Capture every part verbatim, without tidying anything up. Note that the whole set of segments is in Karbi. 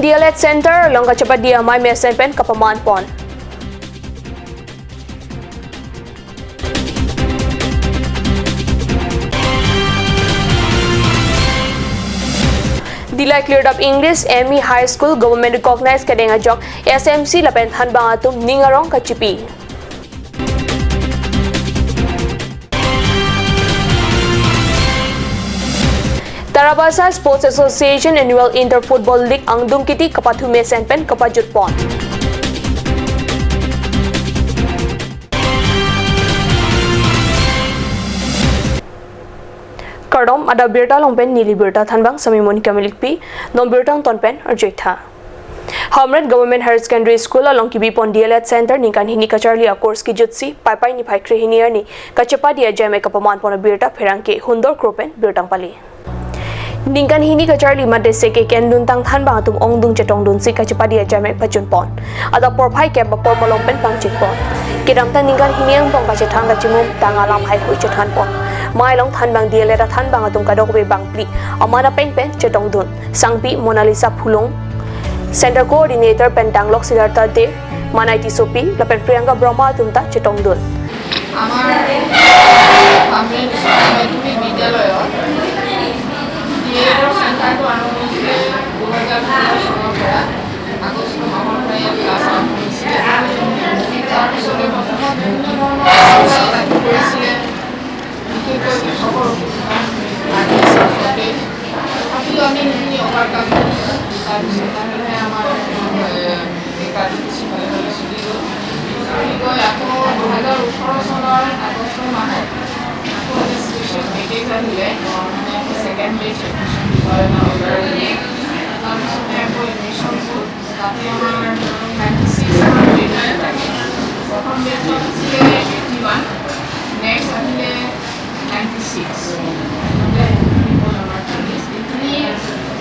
D L Ed Center along kachepadi amei mesen pen kapaman pon. Dillai Klirdap English M E High School Government Recognized kedeng ajok S M C lapen thanbang atum ning arong kachipi. Tarabasa Sports Association Annual Inter Football League angdung kiti kapathu mesen pen kapajut pon. Kardom, adap birta along pen neli birta thanbang Sami Monika Milikpi, non birta angton pen arjuitha. Hamren Government Higher Secondary School along kibi pon D L Ed Center ningkan hini kacharli a-course kijutsi Paipai niphai kre hini arni kachepadi ajaimek kapaman pon abirta pherangke Hundor Kro pen birta nangpali. Ningkan hini kacharli mate seke ke-endun tang thanbang atum ongdung chetongdunsi kachepadi ajaimek pachun pon. Adap porphai kep apor malom pen pangcheng pon. Kedamtang ningkan hini angbong kachethan kachimum tang alam haihui chethan pon. Mei along thanbang D L Ed athanbang atum kadokave bangphli aman apeng pen chetongdun. Sangpi Monalisa Phulung, Center Coordinator pen danglok Siddhartha Dey, Manai Tissopi lapen Priyanka Brahma atum ta chetongdun. আমাৰ ফাৰ্মাচী বিদ্যালয়ত ডি এল এডৰ চেণ্টাৰটো আৰম্ভ হৈছিলে দুহেজাৰ ষোল্ল চনৰ পৰা। আগষ্ট মাহৰ পৰা ইয়াত ক্লাছ আৰম্ভ হৈছিলে। তাৰপিছতে প্ৰথমত বিভিন্ন ধৰণৰ সমস্যা আহি পৰিছিলে। বিশেষকৈ শিক্ষকৰ অসুবিধা আহি আছে ঘৰতে। তথাপিও আমি সেইখিনি অভাৰকাম কৰিছোঁ। তাৰপিছত লাহে লাহে আমাৰ, এ, এই কাৰ্যসূচী ভালে ভালে চলি গ'ল। কি কয়, আকৌ দুহেজাৰ ওঠৰ চনৰ আগষ্ট মাহত আকৌ এটা স্পেচিয়েল পেকেজ আহিলে, মানে আকৌ ছেকেণ্ড বেচ এডমিশ্যন দিব কাৰণে অৰ্ডাৰ আহিলে। তাৰপিছতে আকৌ এডমিশ্যনবোৰ তাতে আমাৰ নাইণ্টি ছিক্স আমাৰ ট্ৰেইনাৰ থাকে। প্ৰথম বেচত আছিলে এইটি ওৱান, নেক্সট আহিলে নাইণ্টি ছিক্স। এইখিনি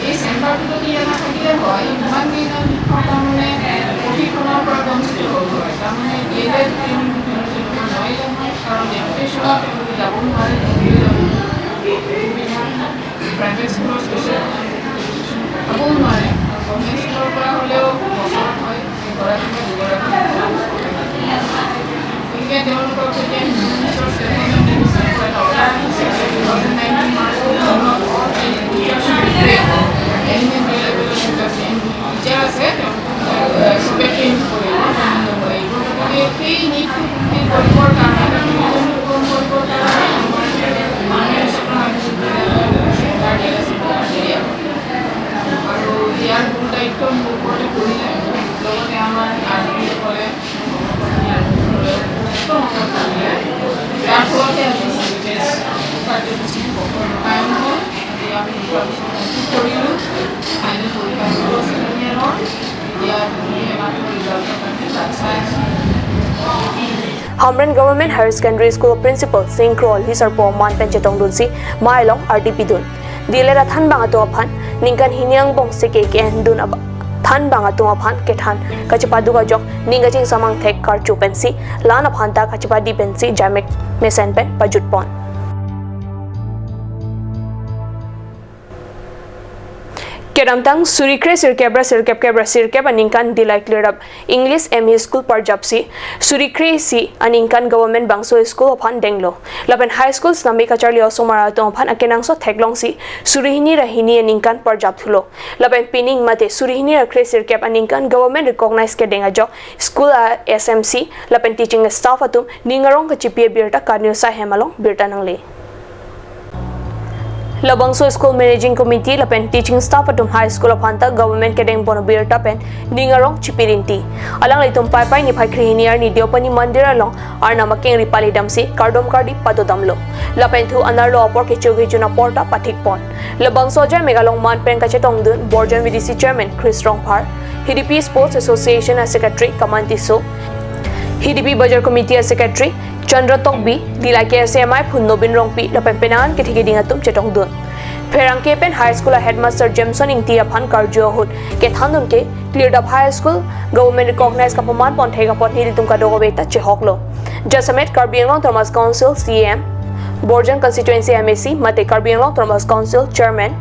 এই চেণ্টাৰটো যদি ইয়াত নাথাকিলে হয়, ইমান কেইজন শিক্ষক তাৰমানে প্ৰশিক্ষণৰ পৰা বঞ্চিত হ'ল হয়। তাৰমানে ডি এল এড ট্ৰেইনিং তেওঁলোকে ল'ব নোৱাৰিলে হয়, কাৰণ ডেপুটেশ্যনত তেওঁলোকে যাব নোৱাৰে, অসুবিধা। প্ৰাইভেট স্কুলৰ স্পেচিয়েল এডুকেশ্যন পাবও নোৱাৰে। আৰু গভৰ্ণমেণ্ট স্কুলৰ পৰা হ'লেও বছৰত হয় এগৰাকী বা দুগৰাকী। গতিকে তেওঁলোকক যেতিয়া হিউমেন ৰিচৰ্চ ডেভেলপমেণ্ট মিনিষ্টাৰৰ পৰা এটা অৰ্ডাৰ আহিছে, টু থাউজেণ্ড নাইনটিন মাৰ্চ মাহত অল টিচাৰ্ছ টিচাৰ আছে, তেওঁলোকক, এ, চবে ট্ৰেইন কৰিব, ট্ৰেইনিং ল'ব লাগিব। গতিকে সেই নিডটো ফুলফিল কৰিবৰ কাৰণে, সেই নিডটো পূৰণ কৰিবৰ কাৰণে আমাৰ হিউমেন ৰিচৰ্চৰ মানুহ চেণ্টাৰ দিয়া আছে। আৰু ইয়াৰ গুৰু দায়িত্ব মোৰ ওপৰতে পৰিলে। লগতে আমাৰ আৰ ডি সকলে, মোৰ সকলে যথেষ্ট সহায় কৰিলে। যাৰ ফলতে আজি কাৰ্যসূচী কাম হ'ল। আজি আমি দুটা বছৰ কমপ্লিট কৰিলোঁ। ফাইনেল পৰীক্ষা দিব আছে দুদিনৰ। এতিয়া দুদিন এমাহৰ ৰিজাল্টৰ কাৰণে বাট চাই আছোঁ। Hamren Government Higher Secondary School Principal Singkro Lhisarpo aman pen chetongdunsi mei along ardi pidun. D L Ed athanbang atum aphan ningkan hini angbong seke ke-endun ab-, thanbang atum aphan kethan kachepaduk ajok ning kachingsamang thek karcho pensi la-an aphan ta kachepadi pensi jaimek mesen pen pajut pon. Kedamtang suri kre sirkep ra sirkep kep ra sirkep aningkan Dillai Klirdap English M E School parjapsi suri kre isi aningkan Government bangso school aphan denglo. Lapen high school sitame kacharli osomar atum aphan akenangsot theklongsi suri hini ra hini aningkan parjap thulo. Lapen pining mate suri hini ra kre sirkep aningkan Government Recognized kedeng ajok school a S M C lapen teaching staff atum ning arong kachipi abirta Karniusa hem along birta nangle. Labangso School Managing Committee lapen teaching staff atum high school aphan ta government kedeng pon abirta pen ning arong chipi rinti. Alanglitum Paipai niphai kre hini arni Deopani Mandir along Arnam akengri pali damsi kardom kardi pado damlo. Lapen thu anerlo apor kecho kejun apor ta pathik pon. Labangso ajaimek along man pen kachetongdun Borjan V D C Chairman Chris Rongphar, H D P Sports Association a Secretary Kaman Tisso, H D P Bajar Committee a Secretary Chandra Tokbi, Dillai K S A M I phun Nobin Rongpi lapen penang an kethe keding atum chetongdun. Pherangke pen High School a Headmaster Jameson Ingti aphan karju ahut kethandun ke Klirdap High School Government Recognized kapaman pon thek apot nelitum kadokave ta chehoklo. Jasemet Karbi Anglong Autonomous Council C E M, Borjan Constituency M A C mate Karbi Anglong Autonomous Council Chairman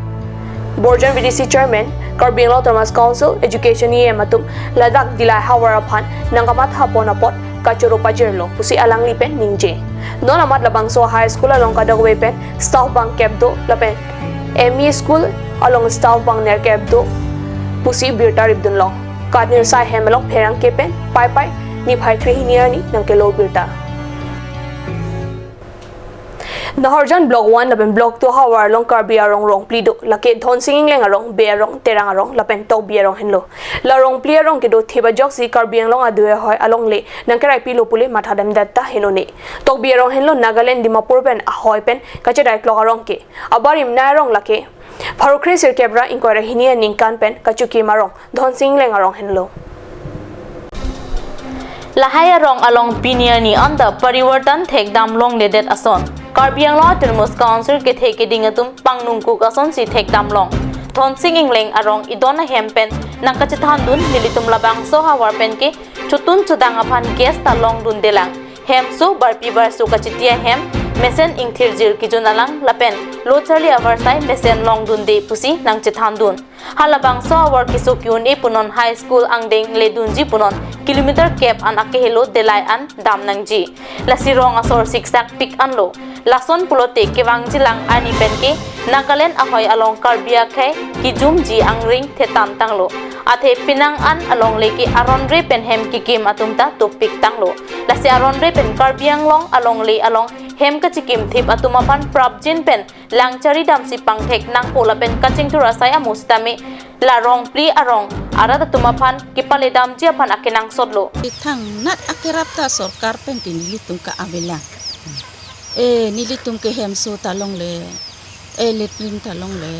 Borjan V D C Chairman, Karbi Anglong Autonomous Council Education E M atum ladak Dillai havar aphan nangkamathapon apot kachoro pajirlo pusi alangli pen ningje. Non amat labangso high school along kadokave pen staff bang kep do lapen M E school along staff bang nerkep do pusi birta ripdunlong. Katnir sai hem along pherangke pen Paipai niphai krehini arni nangkelo birta. Naharjan Block one lapen Block two havar along Karbi arong rongpli do, lake Dhonsing Engleng arong, Bey arong, Terang arong lapen Tokbi arong henlo. La rongpli arong kedo thip ajoksi Karbi Anglong adui ahoi alongle nangkerai pilo pule mathadamdet ta henone. Tokbi arong henlo Nagaland Dimapur pen ahoi pen kachedai klok arong ke. Abarim nai arong lake pharo kre sirkep ra ingkoi ra hini aningkan pen kachikim arong Dhonsing Engleng arong henlo. Lahai arong along pini arni anta parivartan thekdam longledet ason. Karbi Anglong Autonomous Council kethe keding atum pangnungkuk asonsi thekdamlong. Dhonsing Engleng arong idon ahem pen nangkachethandun nelitum labangso havar pen ke chotun chodang aphan gas ta longdundelang. Hemso barpi barso kachiti ahem, mesen ingthirjir kejun alang lapen lo charli avarsai mesen longdunde pusi nangchethandun. Halabangso avar keso ke-un-e punon high school angdeng ledunji punon kilometer kep an akehelo Dillai an dam nangji. Lasi rong asor siksak pik anlo. Lason pulote kevangjilang arni pen ke Nagaland ahoi along Karbi akhei kejumji angring thetan tanglo. Athe penang an alongle ke aronre pen hem kekim atum ta topik tanglo. Lasi aronre pen Karbi Anglong alongle along hem kachikim thip atum aphan prapjin pen lang chari damsi pangthek nangpo lapen kachingthur asai amo sitame la rongpli arong arat atum aphan kepaledamji aphan akenangsotlo. Thangnat akerap ta sorkar pen ke nelitum ke avelang. E, nelitum ke hemso ta longle, e, latrine ta longle,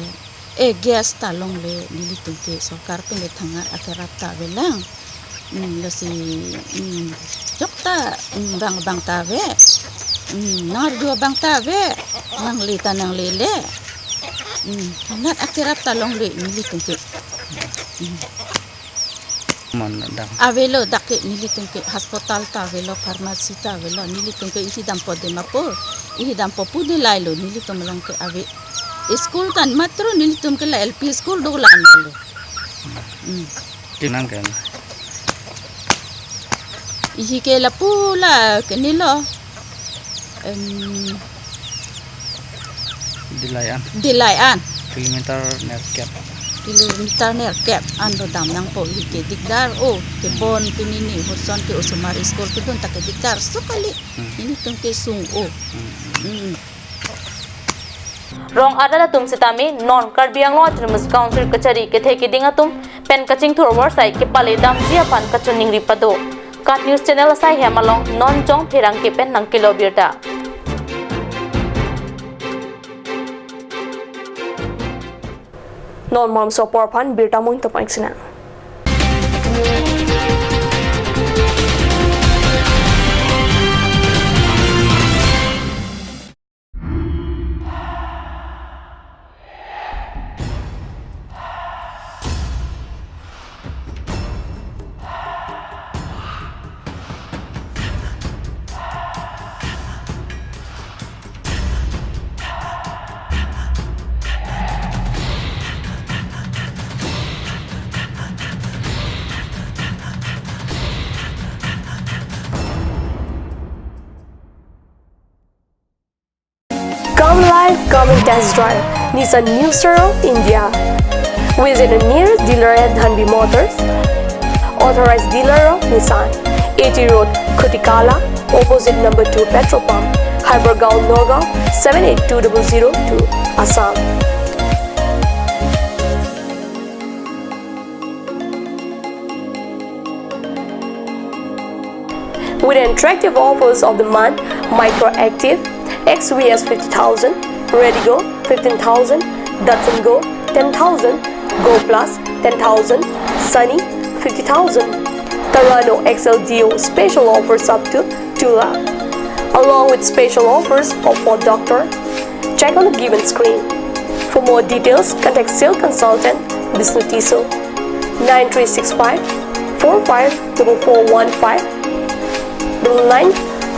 e, gas ta longle, nelitum ke sorkar pen ke thangnat akerap ta avelang. Hmm, lasi, hmm, jok ta, hmm, bang bang ta ave. Hmm, nangardu abang ta ave. Nangle ta nanglele. Hmm, thangnat akerap ta longle nelitum ke. Hmm. Mon dam. Avelo dak ke nelitum ke hospital ta avelo, pharmacy ta avelo, nelitum ke ihi dampo Dimapur, ihi dampo pu Dillai lo, nelitum along ke ave. School ta matro nelitum ke la L P school dolang lo. Hmm. Kinang kan. Ihi ke lapu la ke nilo. Em, Dillai an. Dillai an. Kilometer nerkep. Kilometer nerkep an lo dam nangpo ihi ke dikdar. Oh, ke bon pinini hoson ke osomar school kedun ta ke dikdar. So kali. Hmm. Nelitum ke sung o. Hmm. Hmm. Rong arat atum sitame non Karbi Anglong Autonomous Council kachari kethe keding atum pen kachingthur avarsai kepaledamji aphan kachiningri pado. KAT News Channel asai hem along non jong pherangke pen nangkelo birta. Non malomso apor aphan birta mung tapang sina. Come live, come and test drive Nissan New Star of India. Visit the nearest dealer at Dhanvi Motors, authorized dealer of Nissan, A T Road, Khutikala, opposite number two petrol pump, Hypergaon, Nagaon, seven eight two double zero two, Assam. With attractive offers of the month, Micra Activa, X V S fifty thousand, Redi-GO fifteen thousand, Datsun Go ten thousand, Go Plus ten thousand, Sunny fifty thousand, Terrano X L D O special offers up to two lakh, along with special offers of Ford Doctor. Check on the given screen. For more details, contact sales consultant Bishnu Tisso, nine three six five four five double four one five, double nine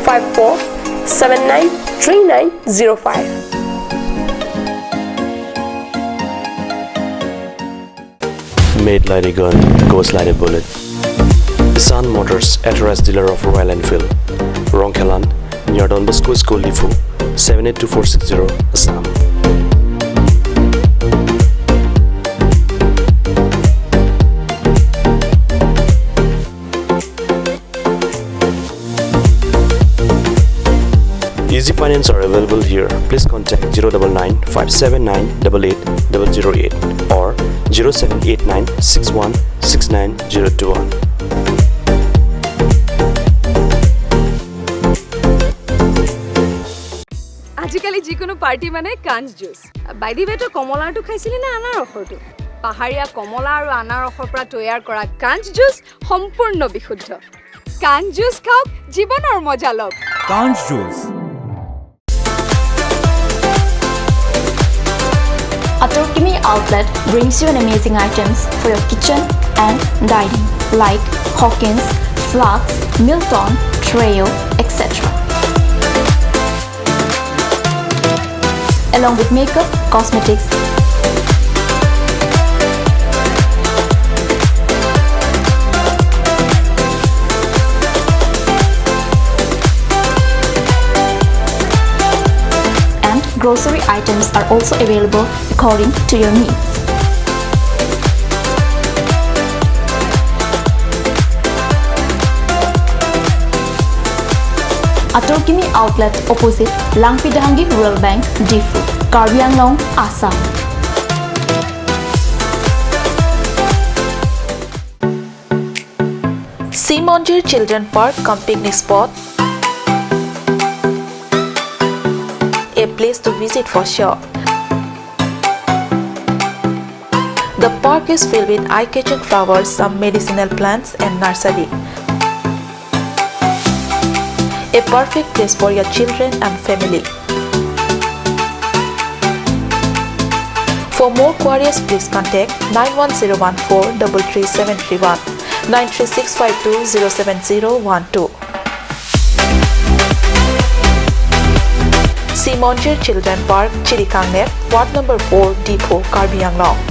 five four seven nine three nine zero five. Made like a gun, goes like a bullet. Sun Motors, authorized dealer of Royal Enfield. Rongkhelan, near Don Bosco School, Diphu, seven eight two four six zero, Assam. Easy finance are available here. Please contact zero double nine five seven nine double eight double zero eight or zero seven eight nine six one six nine zero two one. আজিকালি যিকোনো পাৰ্টি মানে কাঞ্চ juice. By the ৱে, তই কমলাৰটো খাইছিলি নে আনাৰসৰটো? পাহাৰীয়া কমলা আৰু আনাৰসৰ পৰা তৈয়াৰ কৰা কাঞ্চ জুচ সম্পূৰ্ণ বিশুদ্ধ। কাঞ্চ জুচ খাওক, জীৱনৰ মজা লওক। Kanch Juice. Atorkimi Outlet brings you an amazing items for your kitchen and dining, like Hawkins, Flask, Milton, Treo, et cetera. Along with makeup, cosmetics, and grocery items are also available according to your needs. Atorkimi Outlet, opposite Langpidhangi Rural Bank, Diphu, Karbi Anglong, Assam. Simonjir Children Park cum picnic spot, a place to visit for sure. The park is filled with eye-catching flowers, some medicinal plants and nursery. A perfect place for your children and family. For more queries, please contact nine one zero one four double three seven three one, nine three six five two zero seven zero one two. Simonjir Children Park, Chirikangnet, Ward number four, Diphu, Karbi Anglong.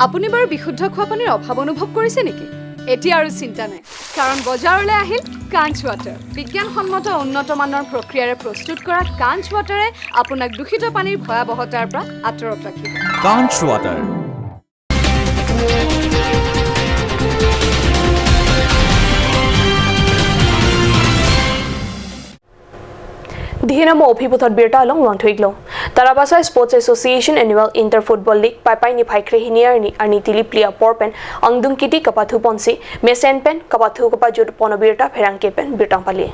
আপুনি বাৰু বিশুদ্ধ খোৱা পানীৰ অভাৱ অনুভৱ কৰিছে নেকি? এতিয়া আৰু চিন্তা নাই, কাৰণ বজাৰলৈ আহিল কাঞ্চ ৱাটাৰ। বিজ্ঞানসন্মত উন্নত মানৰ প্ৰক্ৰিয়াৰে প্ৰস্তুত কৰা কাঞ্চ ৱাটাৰে আপোনাক দূষিত পানীৰ ভয়াৱহতাৰ পৰা আঁতৰত ৰাখিব। Kanch Water. Dihina mo ophi puthot birta along wangthuiklo. Tarabasa Sports Association Annual Inter Football League Paipai niphai krehini arni, arni tili phli apor pen angdung kiti kapathu ponsi mesen pen kapathu kapajut pon abirta pherangke pen birta pali.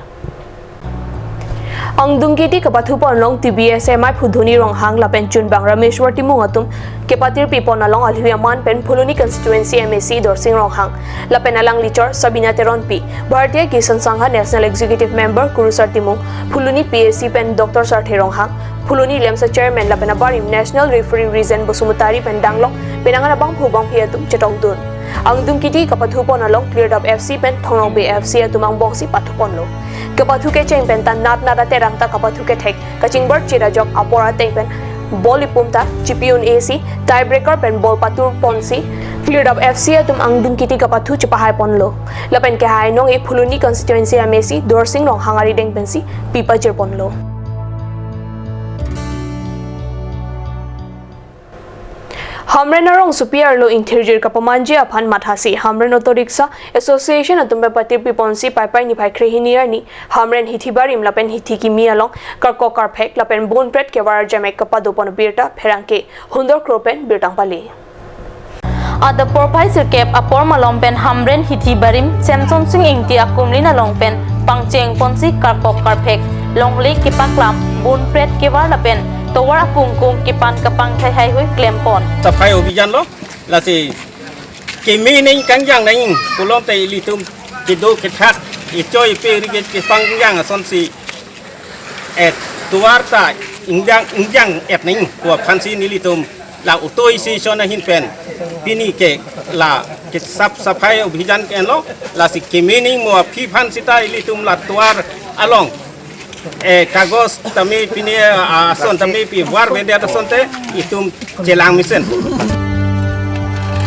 Angdung kiti kapathu pon along T B S M I Phudhoni Ronghang lapen chunbang Rameshwar Timung atum kepatirpi pon along alhui aman pen Phuloni Constituency M A C Dorsing Ronghang lapen alangli chor Sabina Teronpi, Bharatiya Kisan Sangha National Executive Member Kurusar Timung, Phuloni P A C pen Doctor Sarthe Ronghang, Phuloni LAMSA Chairman lapen abarim National Referee Rizen Basumatary pen danglok penang an abangphu bangphi atum chetongdun. Angdung kiti kapathu pon along Cleared Up F C pen Thongrong Bay F C atum angbongsi pathu ponlo. Kapathu kecheng pen ta nat nat ateram ta kapathu kethek kachingbar chira jok apor ateng pen ball ipum ta chipi un-e si tie breaker pen ball patur ponsi Cleared Up F C atum angdung kiti kapathu chepahai ponlo. Lapen kehai nong-e Phuloni Constituency M A C Dorsing Ronghang arideng pensi pi pajir ponlo. Hamren arongsopi arlo ingthirjir kapamanji aphan mathasi Hamren Auto Rickshaw Association atum pen patirpi ponsi Paipai niphai krehini arni Hamren hithi barim lapen hithi kimi along karkok karphek lapen bonpret kevar arjamek kapado pon abirta pherangke Hundor Kro pen birta pali. Adap porphai sirkep apor malom pen Hamren hithi barim Semsonsing Ingti akumlin along pen pangcheng ponsi karkok karphek longle kepaklam bonpret kevar lapen tovar akungkung kepan kapangthai haihui klem pon. Safai abhijan lo, lasi keme neng kangjang neng, pulote ilitum kedo kethak, ichoi pe rige kepangjang asonsi, et tovar ta ingjang ingjang et neng, pu aphansi nelitum La auto isi shon ahin pen pini ke la ke sap safai abhijan ke lo, lasi kemening mo aphi aphan sita ilitum la tovar along eh kagos tame pini, ah, ason tame pi war vedet asonte itum chelang mesen.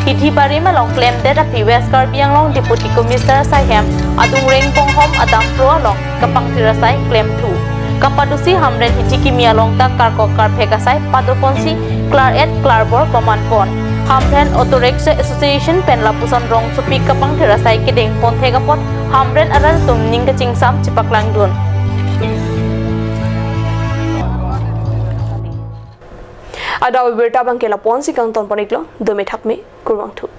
Hithi barim along klemdet aphi West Karbi Anglong Deputy Commissioner asai hem adung reng ponghom adang pro along kapangthir asai klemthu. Kapadosi Hamren hithi kimi along ta karkok karphek asai padoponsi klar-et klarbor pamanpon. Hamren Auto Rickshaw Association pen lapuson rongsopi kapangthir asai kedeng ponthek apot Hamren arat atum ning kachingsam chepaklangdun. Adap abirta abangke lapu-ansi kangton pon-iklo, dome thakme, kurvangthu.